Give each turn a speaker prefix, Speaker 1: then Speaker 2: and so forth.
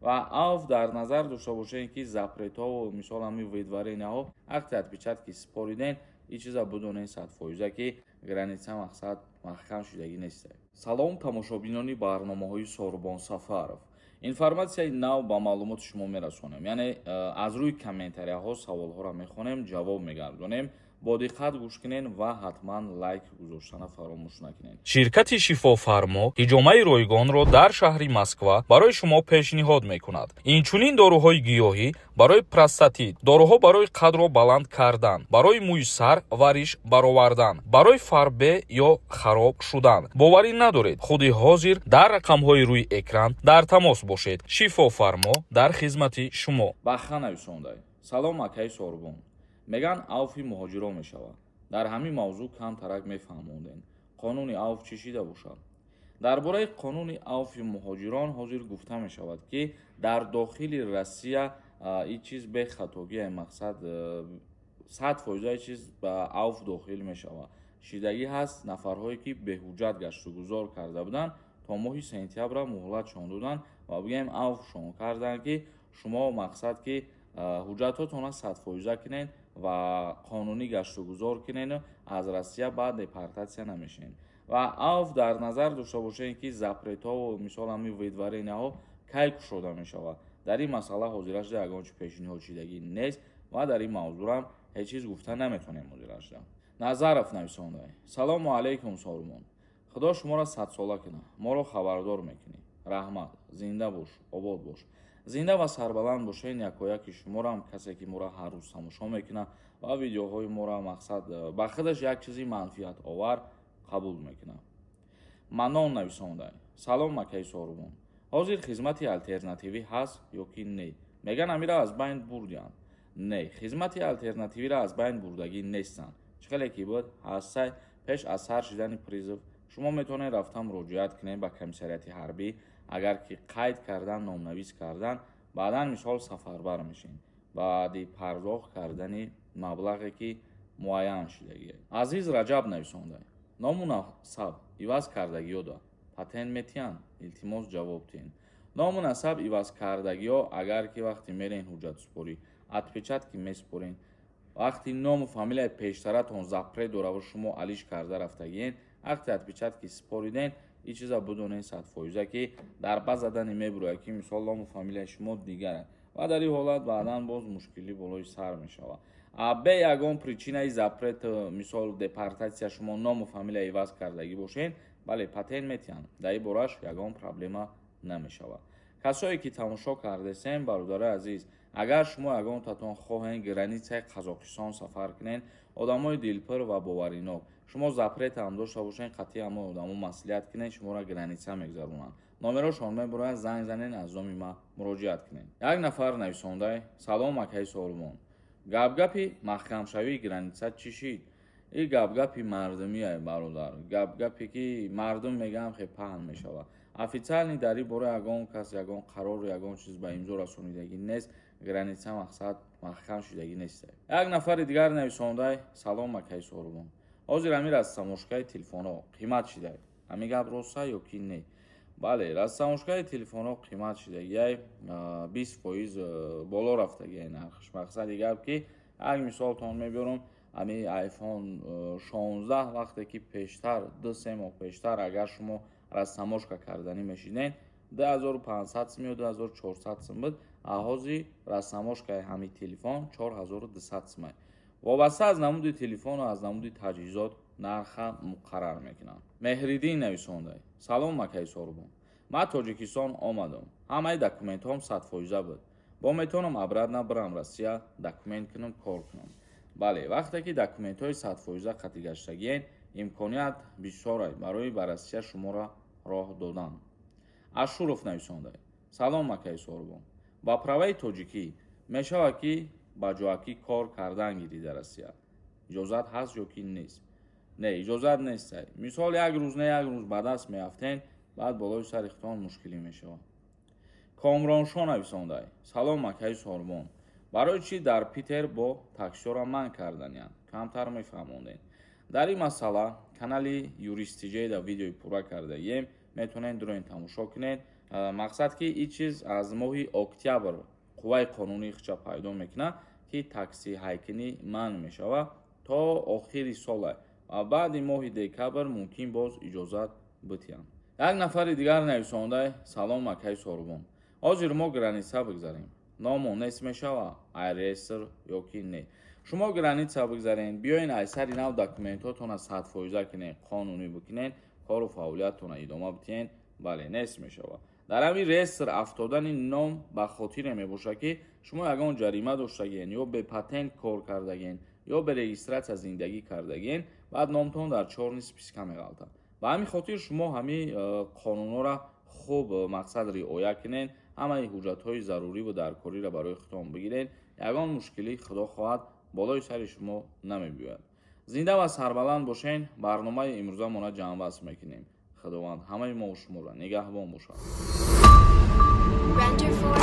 Speaker 1: Ва авф дар назар дошта бошед, ки запретҳову мисол ҳамин выдворенияҳо, акти отпечатки спориден, ин чиза бидонед 100%, ки граница мақсад маҳкам шудагӣ нест. Салом, тамошобинони барномаҳои Сорбон Сафаров. Информатсияи нав ба маълумоти шумо мерасонем, яъне аз рӯи комментарияҳо саволҳоро мехонем, ҷавоб мегардонем. Бо диққат гӯш кунед ва ҳатман лайк гузоштана фаромӯш накунед.
Speaker 2: Ширкати «Шифофармо» ҳиҷомаи ройгонро дар шаҳри Москва барои шумо пешниҳод мекунад. Инчунин доруҳои гиёҳӣ барои простатит, доруҳо барои қадро баланд кардан, барои мӯи сар ва риш баровардан, барои фарбе ё хароб шудан. Боварӣ надоред? Худи ҳозир дар рақамҳои рӯи экран дар тамос бошед. «Шифофармо» дар хизмати шумо.
Speaker 1: Баха нависондай: «Салом, акаи Сорбон. Меган, авфи муҳоҷирон мешавад. Дар ҳамин мавзӯъ камтарак мефаҳмондем. Қонуни авф чӣ шида бошад?» Дар бораи қонуни авфи муҳоҷирон ҳозир гуфта мешавад, ки дар дохили Россия ин чиз бехатогӣ, мақсад, 100% чиз ба авф дохил мешавад. Шидагӣ ҳаст, нафарҳое ки беҳуҷҷат гаштугузор карда буданд, то моҳи сентябра муҳлатшон доданд ва бигӯем, авфшон карданд, ки шумо, мақсад, ки ҳуҷҷатҳотонро 100% кунед ва қонунӣ гаштугузор кунеду аз Россия баъд депортатсия намешавед. Ва авф дар назар дошта бошед, ки запретҳову мисол ҳамин выдворенияҳо кай кушода мешавад, дар ин масъала ҳозирашда ягон чи пешниҳод шидагӣ нест ва дар ин мавзӯрам ҳеҷ чиз гуфта наметавонем ҳозирашда. Назаров нависонда: «Салому алайкум, Сорбон. Худо шуморо садсола кунад, моро хабардор мекунӣ, раҳмат. Зинда бош, обод бош.» Зинда ва сарбаланд бошед якояки шуморам, касе ки моро ҳар рӯз тамошо мекунад ва видеоҳои моро, мақсад, ба худаш як чизи манфиатовар қабул мекунад. Манон нависонда: «Салом, акаи Сорбон. Ҳозир хизмати алтернативӣ ҳаст ё ки не? Меган, амира аз байн бурдианд.» Не, хизмати алтернативиро аз байн бурдагӣ нестанд. Чӣ хеле ки буд, ҳастай. Пеш аз сар шидани призыв шумо метавонед рафта муроҷиат кунед ба комиссариати ҳарбӣ. Агар ки қайд кардан, номнавис кардан, баъдан мисол сафарбар мешед баъди пардохт кардани маблағе, ки муайян шудагие. Азиз Раҷаб нависонда: «Ному насаб иваз кардагиёда патент метиҳанд? Илтимос, ҷавоб диҳед.» Ному насаб иваз кардагиҳо, агар ки вақте мерен ҳуҷҷатсупорӣ, отпечатки месупорен, вақти ному фамилияи пештаратон запрет дораву шумо алиш карда рафтагиен, вақте отпечатки супориден, ин чиза бидонед 100%, ки дар база дани мебурояд, ки мисол ному фамилияи шумо дигар, ва дар ин ҳолат баъдан боз мушкилӣ болои сар мешавад. А бе ягон причинаи запрет, мисол депортатсия, шумо ному фамилия иваз кардагӣ бошед, бале, патент метиҳанд. Дар ин бораш ягон проблема намешавад. Касое ки тамошо кардесем, бародарои азиз, агар шумо ягонтатон хоҳед границаи Қазоқистон сафар кунед, одамои дилпур ва боваринок, шумо запрет ҳам дошта бошед, қатъи ҳамон одамо маслиҳат кунед, шуморо граница мегузаронанд. Номерошон мебурояд, занг занед, аз номи ман муроҷиат кунед. Як нафар нависондай: «Салом, акаи Сорбон. Гапгапи маҳкамшавии граница чӣ шид?» Ин гапгапи мардумие, бародар, гапгапе ки мардум мегӯянд, хе паҳн мешавад. Официально дар ин бора ягон кас ягон қарору ягон чиз ба имзо расонидагӣ нест. Граница, мақсад, маҳкам шудагӣ нест. Як нафари дигар нависондай: «Салом, акаи Сорбон. Ҳозир ҳамин растаможкаи телефонҳо қимат шидай, ҳамин гап роста ё ки не?» Бале, растаможкаи телефонҳо қимат шидагиай, 20% боло рафтагиай нархш. Мақсади гап, ки як мисолтон мебиёрам: ҳамин iPhone 16, вақте ки пештар, 2-3 моҳ пештар, агар шумо растаможка карданӣ мешиден, 2500 сум ё 2400 сум буд, а ҳозир растаможкаи ҳамин телефон 4200 сумай. Вобаста аз намуди телефону аз намуди таҷҳизот нарха муқаррар мекунанд. Меҳриддин нависонда: «Салом, акаи Сорбон. Ман Тоҷикистон омадам, ҳамаи документҳом 100% буд. Бо метавонам обратно бирам Россия, документ кунам, кор кунам?» Бале, вақте ки документҳои 100% қатъигаштагиен, имконият бисёрай барои ба Россия шуморо роҳ додан. Ашуров нависонда: «Салом, акаи Сорбон. Ба праваи тоҷикӣ мешавад, ки ба ҷоакӣ кор кардан гирӣ дар Россия? Иҷозат ҳаст ё ки нест?» Не, иҷозат нестай. Мисол, як рӯз не, як рӯз ба даст меафтен, баъд болои сари худтон мушкилӣ мешавад. Комроншо нависондай: «Салом, акаи Сорбон. Барои чӣ дар Питер бо таксиёро манъ карданиянд? Камтар мефаҳмондем.» Дар ин масъала канали Юристиҷеда видеои пурра кардагием, метавонед дуроин тамошо кунед. Мақсад, ки ин чиз аз моҳи октябр қувваи қонунии худша пайдо мекунад, ки такси ҳайкунӣ манъ мешавад то охири сола ва баъди моҳи декабр мумкин боз иҷозат битиҳанд. Як нафари дигар нависонда: «Салом, акаи Сорбон, ҳозир мо граница бигзарем, номо нест мешава ай реестр ё ки не?» Шумо граница бигзарен, биёен, ай сари нав документҳотона 100% кунен, қонунӣ бикунен, кору фаъолияттона идома битиҳен, бале, нест мешавад. Дар ҳамин реестр афтодани ном ба хотире мебошад, ки шумо ягон ҷарима доштагиен ё бепатент кор кардагиен ё бе регистрация зиндагӣ кардагиен, баъд номтон дар чёрный списка меғалтад. Ба ҳамин хотир шумо ҳамин қонунҳоро хуб, мақсад, риоя кунен, ҳамаи ҳуҷҷатҳои заруриву даркориро барои худтон бигирен, ягон мушкилӣ, худо хоҳад, болои сари шумо намебиёяд. Зинда ва сарбаланд бошен. Барномаи имрӯзамона ҷамъбаст мекунем. Худованд ҳамаи мову шуморо нигаҳбон бошад.
Speaker 3: Render for